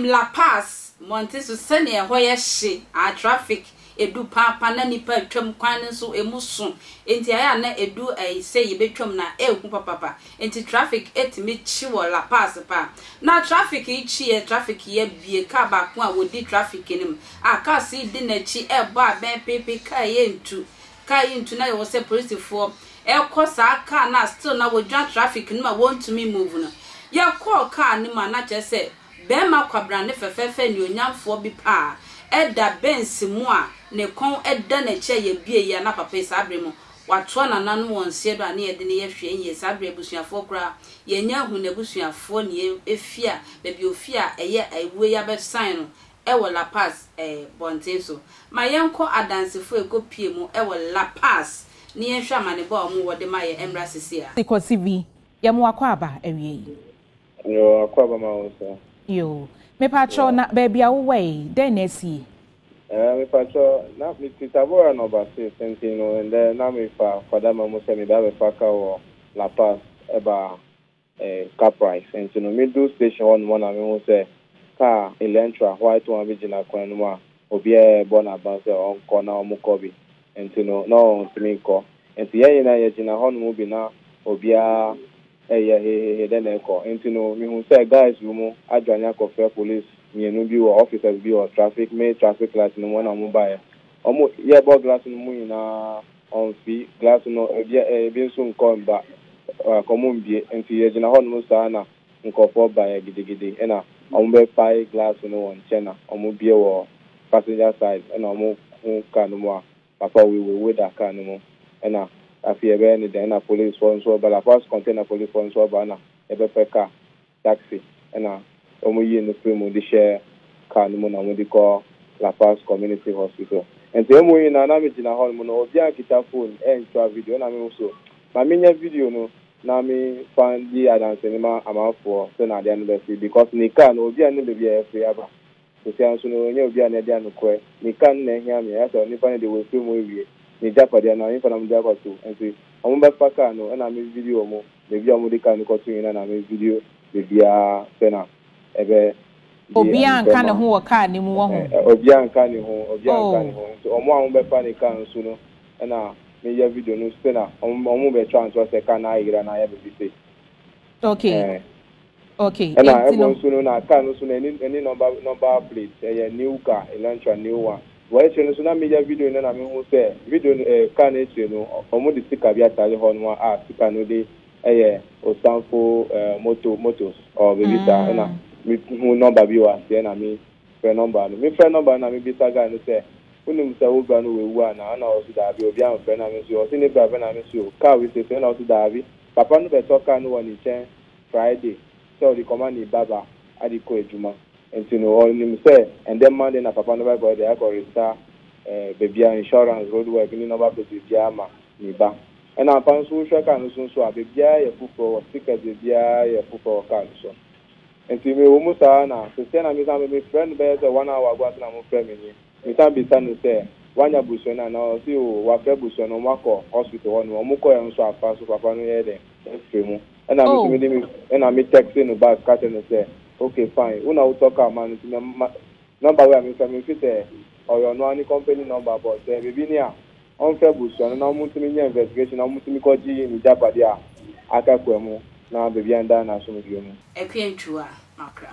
Yɛnim La Paz mmɔnten so sɛnea ɛhɔ yɛ hye, ah, traffic edu paapa na nnipa retwam, kwan no nso emu so, enti ayɛ a na edu ɛyi sɛ yɛbɛtwam no a, ɛhu papapa. Enti traffic tumi kye wɔ La Paz paa. Na traffic yi kyeeɛ, traffic yi abue, car baako a wɔdi traffic no mu, ah, cars yi di n'akyi ɛrebɔ abɛn peepee, car yi ntu, car yi ntu na yɛwɔ sɛ polisifoɔ ɛrekɔ saa car no a still na wɔgyina traffic no mu a wɔntumi move no. Yɛkɔɔ car no mu a na kyerɛ sɛ barima kwabrane fɛfɛɛfɛ anuonyamfoɔ bi paa ɛda Benz mu a ne kɔn da n'akyi a yɛbue yi a na papa yi saa berɛ mu watoa nananom wɔn nseɛ do a ne yɛde no yɛ hwee nyie saa berɛ abusuafoɔ koraa yɛnnya ahu n'abusuafoɔ ne efie a baabi ofie a ɛyɛ awuo yi abɛsan no wɔ La Paz bɔnten so. Ma yɛnkɔ Adansefo a ɛkɔpue mu wɔ La Paz na yɛnhwɛ amanebɔ a wɔwɔ de ma yɛn mmra seesei ara. Kwasi vi, yɛ mo akwaaba awie yi. Yoo akwaaba ma wo nso. Yoo. Mepakyɛw na baabi a wowɔ yi, dɛn na asi? Ɛɛ mepakyɛw, na mete Tabora na ɔba se sɛnti no ndɛ na mefa Fadama mu sɛ meba abɛfa car wɔ La Paz ɛba eh, car price. Nti no medu station hɔ nom na mehu sɛ car Elantra white one bi gyina kwan no mu a obiara ɛrebɔ n'aban sɛ ɔnkɔ na ɔmo kɔ bi. Nti no na ɔntumi nkɔ. Nti yɛn nyinaa yɛgyina hɔ nom bi na obiara ɛyɛ hehehe dɛ na ɛkɔ. Nti no mehu sɛ guys bi mo adwane akɔfrɛ police mmienu bi wɔ officers bi wɔ traffic main traffic light no mu ɛna ɔmo baeɛ. Ɔmo yɛbɔ glass no mu nyinaa ɔmmfi glass no ebi ebi nso nnkɔ mmba like ɔmo mmbue ntsi yɛgyina hɔ nom saa na nkorɔfoɔ baeɛ gidigidi ɛna ɔmo bɛ pae glass no wɔ nkyɛn na ɔmo bue wɔ passenger side ɛna ɔmo hu car no mu a papa wei wei da car no mu ɛna afei yɛbɛyɛ ne dɛn ɛna police foɔ nso ba La Paz container police foɔ nso aba ɛna yɛbɛpɛ car taxi na wɔyii no firii mu de hyɛɛ car no mu na wɔde kɔɔ La Paz Community Hospital. Nti emu nyinaa na megyina hɔ nom no obiara nkita phone ɛntwa video ɛna me nso ma menyɛ video no na me fa di adanse no ma amanfoɔ sɛ na adeɛ no bɛsi because ne car no obiara nnim baabi a ɛfiri aba. Sesia nso no ɔnyɛ obi a n'adi anokorɛ. Ne car no na ɛhia me, ɛyɛ sɛ onipa no deɛ wafiri mu awie, ne gyapadeɛ no hefa na mode akɔto? Nti wɔn bɛfa car no ɛna me video wɔn baabi a wɔde car no kɔto nyinaa na me video baabiara sɛ na ɛbɛ di Obiara anokorɛ nka ne ma ho wɔ car no mu wahu. Ɛhɛn obiara nka ne ho, obiara nka ne Oh. ho. Nti wɔn a wɔbɛfa ne car nso no ɛna meyɛ video no sɛ na wɔn wɔn bɛtwa ntorɔ sɛ car no ayera na ayɛ biribi sei. Okay. Ɛhɛn. Okay, Ɛna enti ɛbɔ no. nso no na car no nso no ɛni ɛni number number plate, ɛyɛ new car, Elantra new one. Wɔ akyire no nso na meyɛ video no na mehu sɛ video no ɛɛ car no akyire no wɔn de sticker bi atare hɔ nom a sticker no de ɛyɛ Osanfo ɛɛ moto motos or biribi saa ɛna me hu number bi wɔ aseɛ ɛna me frɛ number no. Me frɛ number no na me bisa guy no sɛ wonim sɛ wo bra no wawu anaa ɛna ɔse daabi obi amfrɛ na me nso ɔse ne bra bɛ na me nso car wei sese ɛna ɔse daabi papa no bɛtɔ car no wɔ ne nkyɛn Friday sɛ ɔde kɔma ne ba ba de kɔ adwuma nti no ɔnim sɛ ɛndɛ Monday na papa no bɛkɔ de akɔ register eh, baabiara insurance, road work ne number plate biribiara ama ne ba. Ɛna ampa nso wohwɛ car no so nso a baabiara yɛ foforɔ wɔ stickers baabiara yɛ foforɔ wɔ car no so. Nti mewɔ mu saa na sɛsɛ na mesan mefrɛ no bɛyɛ sɛ one hour ago ansa na mofrɛ me nie. Mesan bisa no sɛ wanya busua no anaa ɔse oo wafrɛ busua no ɔmo akɔ hospital hɔ nom ɔmo kɔɛ nso afa so papa no yɛ dɛn afiri mu ɛna me nso Oh. mede me ɛna me text no back ka kyerɛ no sɛ ok fine wo na wotɔ car ma no nti ma number wei a mefrɛ memfe sɛ ɔyɛ ɔno ara ne company number but sɛ biribi ni a ɔmfrɛ busua no na ɔmo ntumi nyɛ investigation na ɔmo ntumi kɔ gye ne gyapadeɛ a aka kwan mu na baabi a nda n'asomdwoeɛ mu. Akua Ntua, Makra.